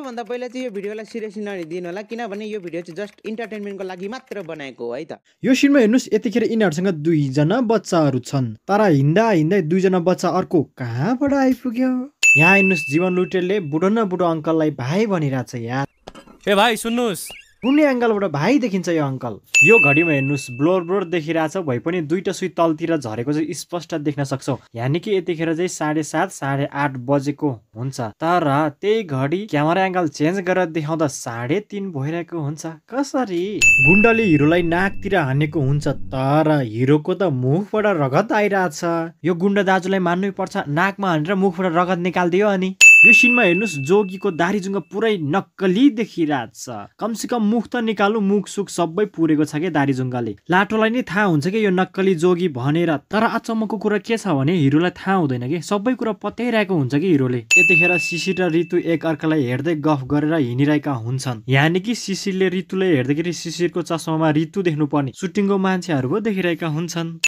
सबैभन्दा पहिला चाहिँ यो भिडियोलाई सिरियसली नलिदिनु होला किनभने यो भिडियो चाहिँ जस्ट इन्टरटेनमेन्टको लागि मात्र बनाएको हो है त। यो सिनमा हेर्नुस् यतिखेर यिनीहरुसँग दुईजना बच्चाहरू छन् तर हिँड्दा हिँड्दै दुईजना बच्चा अर्को कहाँबाट आइपुग्यो। यहाँ हेर्नुस् जीवन लुटेरले बुढो न बुढो अंकललाई भाइ भनिरहेछ यार। ए भाइ सुन्नुस् कुनै एंगलबाट भाइ देखिन्छ यो अंकल। यो घडीमा हेर्नुस् ब्लोर देखिरहेछ भए पनि दुईटा सुई तलतिर झरेको चाहिँ स्पष्ट देख्न सक्छौ। यानि कि यतिखेर चाहिँ 7:30 8:30 बजेको हुन्छ तर त्यही घडी क्यामेरा एंगल चेन्ज गरेर देखाउँदा 3:30 भइरहेको हुन्छ। कसरी गुण्डले हिरोलाई नाकतिर हानेको हुन्छ तर हिरोको त मुखबाट रगत आइरहेछ। यो गुण्डा दाजुलाई मान्नै पर्छ, नाकमा हानेर मुखबाट रगत निकाल्दियो। अनि यो सिनमा हेर्नुस् जोगीको दारी जुङ्गा पुरै नक्कली देखिरहेछ। कमसे कम मुख त निकाल्नु, मुख सुख सबै पुरेको छ के दारी जुङ्गाले। लाटोलाई नै थाहा हुन्छ कि यो नक्कली जोगी भनेर तर अचम्मको कुरा के छ भने हिरोलाई थाहा हुँदैन कि सबै कुरा पत्याइरहेको हुन्छ कि हिरोले। यतिखेर शिशिर र ऋतु एक अर्कालाई हेर्दै गफ गरेर हिँडिरहेका हुन्छन्। यानि कि शिशिरले ऋतुलाई हेर्दाखेरि शिशिरको चस्मामा ऋतु देख्नु पर्ने सुटिङको मान्छेहरू पो देखिरहेका हुन्छन्।